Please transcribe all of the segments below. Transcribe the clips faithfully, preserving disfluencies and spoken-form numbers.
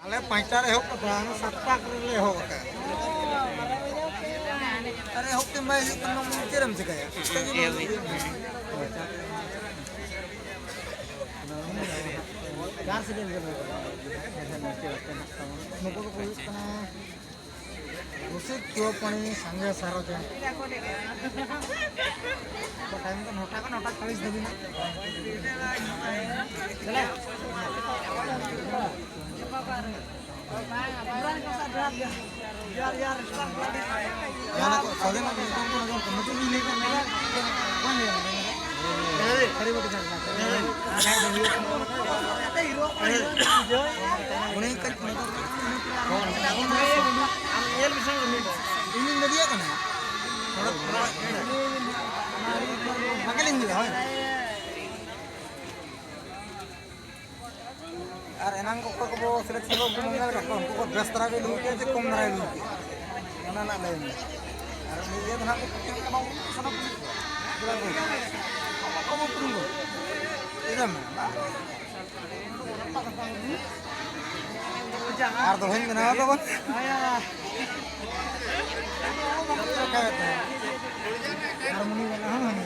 ᱟᱞᱮ ᱯᱟᱸᱪᱴᱟ ᱨᱮ ᱮᱦᱚᱵ ᱠᱟᱛᱮ ᱥᱟᱛᱴᱟ ᱠᱚᱨᱮ ᱞᱮ ᱮᱦᱚᱵ ᱟᱠᱟᱫᱼᱟ᱾ ᱟᱨ ᱮᱦᱚᱵ ᱛᱮ ᱵᱟᱭ ᱦᱩᱭᱩᱜ ᱠᱟᱱᱟ, ᱪᱮᱫ ᱮᱢ ᱪᱤᱠᱟᱹᱭᱟ? ᱱᱩᱠᱩ ᱫᱚᱠᱚ ᱦᱩᱭᱩᱜ ᱠᱟᱱᱟ ᱨᱚᱥᱤᱫ ᱪᱩᱣᱟᱯᱟᱹᱱᱤ ᱥᱟᱸᱜᱮ ᱥᱟᱨᱚ ᱡᱚᱱ᱾ ᱴᱟᱭᱤᱢ ᱫᱚ ᱱᱚᱴᱟ ᱠᱷᱚᱱ ᱱᱚᱴᱟ ᱪᱚᱞᱞᱤᱥ ᱫᱷᱟᱹᱵᱤᱡ ᱱᱟᱜ᱾ ᱡᱟᱦᱟᱸ ᱠᱚ ᱥᱟᱹᱫᱷᱤᱱ ᱧᱩᱛᱩᱢ ᱠᱚ ᱱᱚᱡᱚᱨ ᱠᱚ, ᱱᱩᱠᱩ ᱜᱮ ᱞᱟᱹᱭ ᱠᱟᱜ ᱢᱮ᱾ ᱵᱟᱝ ᱞᱟᱹᱭ ᱠᱟᱜ ᱢᱮ᱾ ᱥᱟᱹᱨᱤ ᱵᱟᱹᱴᱤ ᱥᱟᱹᱨᱤ ᱥᱟᱹᱨᱤ᱾ ᱩᱱᱤ ᱠᱟᱹᱡ ᱱᱚᱡᱚᱨ ᱠᱟᱜ ᱢᱮ᱾ ᱤᱧᱤᱧ ᱞᱟᱹᱭᱟᱜ ᱠᱟᱱᱟ᱾ ᱛᱷᱚᱲᱟ, ᱛᱷᱚᱲᱟ᱾ ᱵᱟᱝ ᱞᱤᱧ ᱞᱟᱹᱭᱟ, ᱦᱳᱭ᱾ ᱟᱨ ᱮᱱᱟᱝ ᱚᱠᱚᱭ ᱠᱚᱵᱚ ᱥᱤᱞᱮᱠᱥᱚᱱ ᱠᱚ ᱧᱮᱞ ᱟᱠᱟᱫ ᱠᱚᱣᱟ, ᱩᱱᱠᱩ ᱠᱚ ᱵᱮᱥ ᱫᱷᱟᱨᱟ ᱜᱮ ᱞᱩᱦᱩᱠ ᱜᱮᱭᱟ ᱥᱮ ᱠᱚᱢ ᱫᱷᱟᱨᱟ ᱜᱮ ᱞᱩᱦᱩᱠ ᱜᱮᱭᱟ? ᱚᱱᱟ ᱨᱮᱱᱟᱜ ᱞᱟᱹᱭ ᱢᱮ᱾ ᱟᱨ ᱩᱱᱤ ᱤᱭᱟᱹ ᱫᱚ ᱱᱟᱦᱟᱜ ᱠᱚ ᱠᱩᱥᱤᱭᱟᱜ ᱠᱟᱱᱟ, ᱩᱱᱠᱩ ᱥᱟᱱᱟᱢ ᱠᱚ ᱵᱟᱵᱚ ᱩᱯᱨᱩᱢ ᱠᱚᱣᱟ᱾ ᱵᱩᱡᱷᱟᱹᱣ ᱢᱮ? ᱟᱨ ᱫᱚᱦᱚᱧ ᱵᱮᱱᱟᱣ ᱛᱟᱵᱚᱱ᱾ ᱦᱟᱨᱢᱚᱱᱤ ᱵᱟᱞᱟ ᱦᱚᱸ ᱦᱟᱹᱱᱤ᱾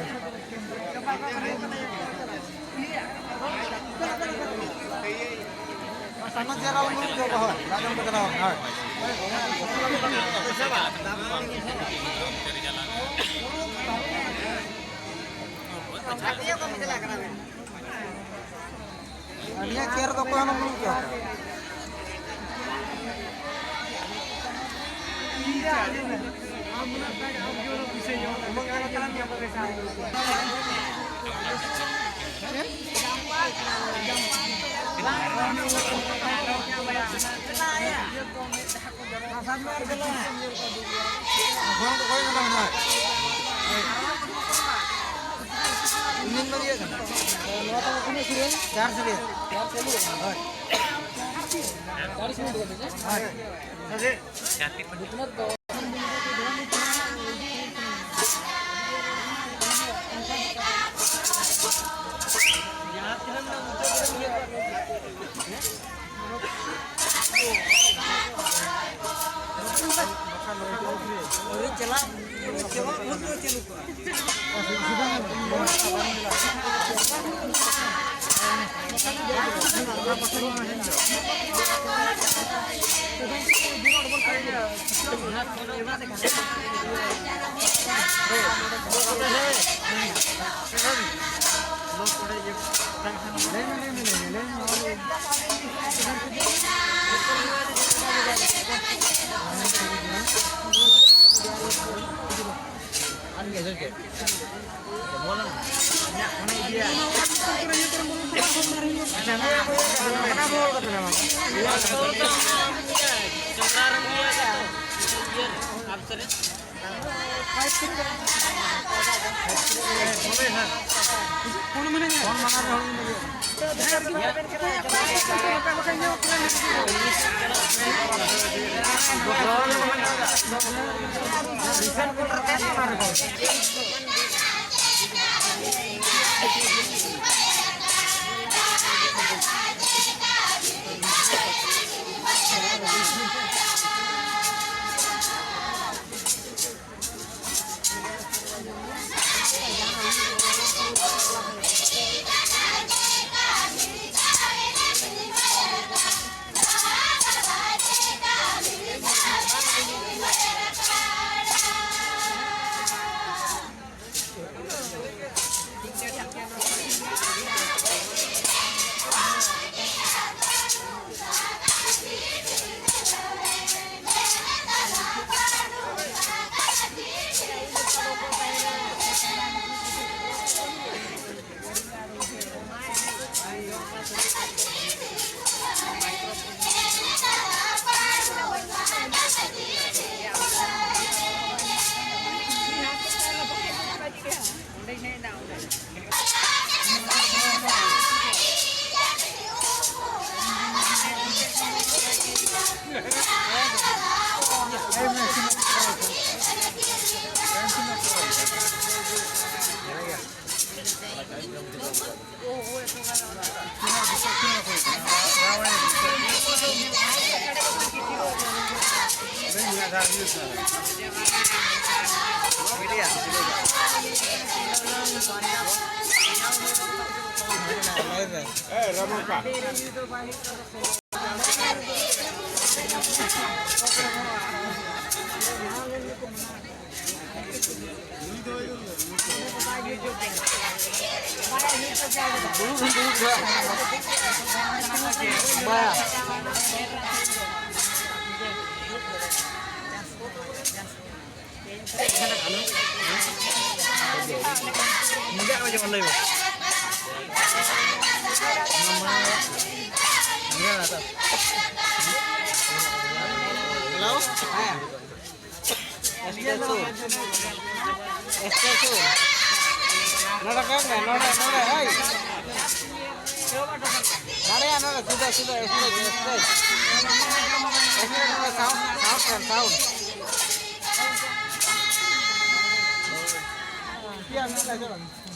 ᱟᱹᱞᱤᱧᱟᱜ ᱪᱮᱭᱟᱨ ᱫᱚ ᱚᱠᱚᱭ ᱦᱚᱸ ᱵᱟᱹᱱᱩᱜ ᱠᱚᱣᱟ᱾ ᱤᱧ ᱵᱟᱹᱜᱤᱭᱟᱜ ᱠᱟᱱᱟ᱾ ᱱᱚᱣᱟ ᱛᱟᱵᱚ ᱛᱤᱱᱟᱹᱜ ᱥᱤᱨᱤᱭᱟᱞ? ᱪᱟᱨ ᱥᱤᱨᱤᱭᱟᱞ᱾ ᱪᱟᱨ ᱪᱟᱹᱞᱩ ᱟᱠᱟᱱᱟ᱾ ᱦᱳᱭ᱾ ᱪᱟᱨ ᱥᱤᱨᱤᱭᱟᱞ ᱫᱚ ᱵᱟᱝ ᱦᱮᱸ? ᱦᱳᱭ᱾ ᱵᱤᱥᱱᱟᱛᱷ ᱫᱚ ᱦᱮᱞᱳ᱾ ᱦᱮᱸ᱾ ᱥᱴᱮᱪᱩ᱾ ᱥᱴᱮᱪᱩ᱾ ᱱᱚᱰᱮ ᱠᱚᱭᱚᱜ ᱢᱮ, ᱱᱚᱰᱮ, ᱱᱚᱰᱮ, ᱦᱳᱭ᱾ ᱱᱚᱰᱮᱭᱟ, ᱱᱚᱰᱮ, ᱥᱤᱫᱷᱟᱹ, ᱥᱤᱫᱷᱟᱹ, ᱥᱴᱮᱪᱩ, ᱥᱴᱮᱪᱩ᱾ ᱥᱴᱮᱪᱩ, ᱱᱚᱰᱮ ᱥᱟᱣᱩᱱᱰ, ᱥᱟᱣᱩᱱᱰ ᱠᱟᱱ, ᱥᱟᱣᱩᱱᱰ᱾ ᱤᱭᱟᱹ, ᱱᱚᱰᱮ ᱪᱟᱞᱟᱜ ᱢᱮ᱾